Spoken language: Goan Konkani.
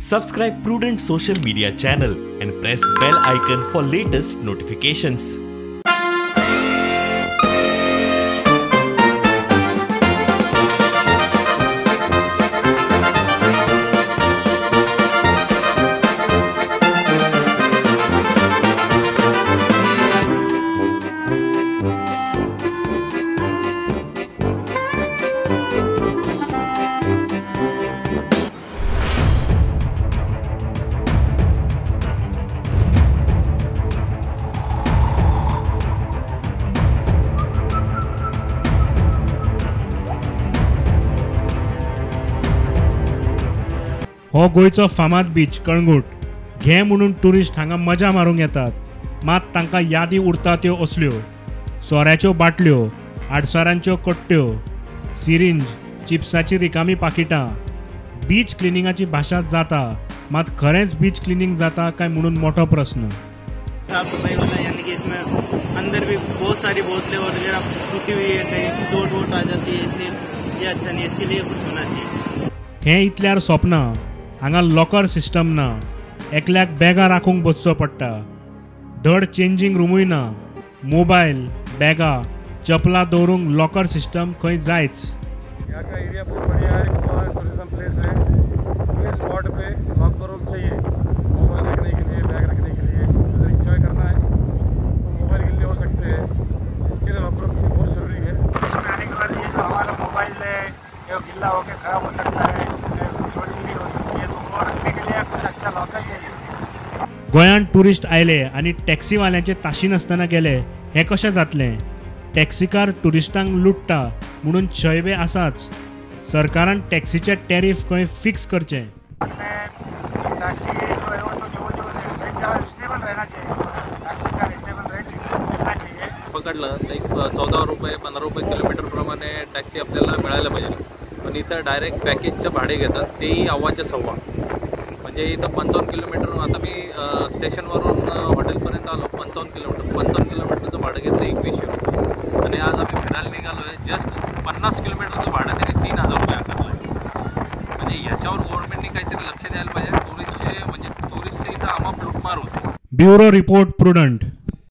Subscribe Prudent social media channel and press bell icon for latest notifications. हो गोंयचो फामाद बीच कळंगूट. घे म्हणून टुरिस्ट हांगा मजा मारूंक येतात, मात तांकां यादी उरता त्यो असल्यो सोऱ्याच्यो बाटल्यो, आडसारांच्यो कट्ट्यो, सिरिंज, चिप्साची रिकामी पाकिटां. बीच क्लिनिंगाची भाशा जाता, मात खरेंच बीच क्लिनिंग जाता काय म्हणून मोठो प्रस्न. साफ सफाई वाला यानी कि इसमें अंदर भी बहुत सारी बोतलें वगैरह टूटी हुई है, कहीं चोट वोट आ जाती है, इसलिए ये अच्छा नहीं, इसके लिए कुछ होना चाहिए. हें इतल्यार सोंपना. हांगा लॉकर सिस्टम ना, एकल्याक बॅगां राखूंक बसचो पडटा, धड चेंजींग रुमूय ना, मोबायल, बॅगां, चपलां दवरूंक लॉकर सिस्टम खंय जायच. यहाँ का एरिया बहुत बढ़िया है, गोवा टूरिज्म प्लेस है. ये स्पॉट पे लॉकर रूम चाहिए मोबाइल रखने के लिए, बैग रखने के लिए. अगर एंजॉय करना है तो मोबाइल के लिए हो सकते हैं, इसके लिए लॉकर रूम बहुत ज़रूरी है. इसमें आने के बाद ये जो हमारा मोबाइल है ये गिल्ला होकर ख़राब हो सकता है, चोरी भी हो सकती है, तो वो रखने के लिए कुछ अच्छा लॉकर चाहिए. गोंयांत टुरिस्ट आयले आनी टॅक्सीवाल्यांचे ताशी नासतना गेले हें कशें जातलें? टॅक्सीकार टुरिस्टांक लुट्टा म्हणून शैबे आसाच. सरकारान टॅक्सीचे टॅरीफ खंय फिक्स करचें. टॅक्सी जो है वो तो जो जो रेट ज़्यादा रिजनेबल रहना चाहिए, टैक्सी का रिजनेबल रेट मिलना चाहिए. पकडलं तर एक 14 रुपये 15 रुपये किलोमीटरप्रमाणे टॅक्सी आपल्याला मिळायला पाहिजे, पण इथं डायरेक्ट पॅकेजचं भाडे घेतात, तेही अव्वाच्या सव्वा. म्हणजे इथं 55 किलोमीटर, आता मी स्टेशनवरून हॉटेलपर्यंत आलो 55 किलोमीटर, 55 किलोमीटरचं भाडं घेतलं 2100 रुपये. आणि आज आम्ही फिरायला निघालो आहे, जस्ट 50 किलोमीटरचं भाडं त्यांनी 3000 रुपये आकारलं आहे. म्हणजे याच्यावर गव्हर्नमेंटनी काहीतरी लक्ष द्यायला पाहिजे. टुरिस्टचे म्हणजे टुरिस्टचे इथं आमाप लुटमार होते. Bureau report, Prudent.